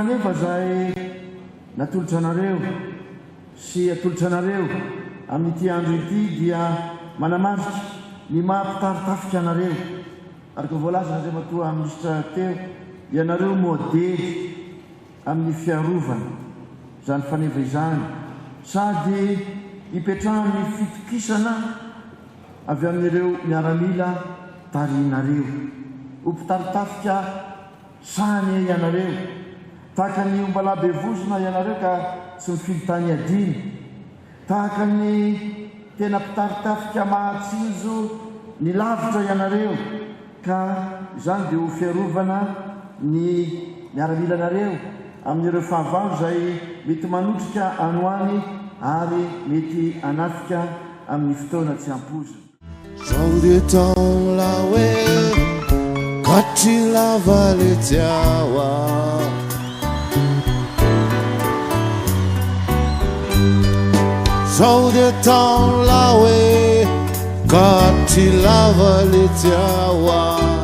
Faneva izay natolotra anareo sy atolotra anareo amin'ity andro ity dia manamarika ny maha mpitari-tafika anareo. Araka ny voalazan'Andriamatoa Minisitra teo, ianareo modely amin'ny fiarovana izany faneva izany sady ipetrahan'ny fitokisana avy amin'ireo miaramila tarihinareo. Ho mpitari-tafika sahy anie ianareo. Tahaka ny ombalahy be vozona ianareo ka tsy mifidy tany hiadiana. Tahaka ny tena mpitari-tafika mahatsinjo ny lavitra ianareo, ka izany dia ho fiarovana ny miaramilanareo amin'ireo fahavalo izay mety manotrika any ho any ary mety hanafika amin'ny fotoana tsy ampoizina. Zao de taona hoe katry lava letsy aho a. Zao de taona hoe katry lava letsy aho a.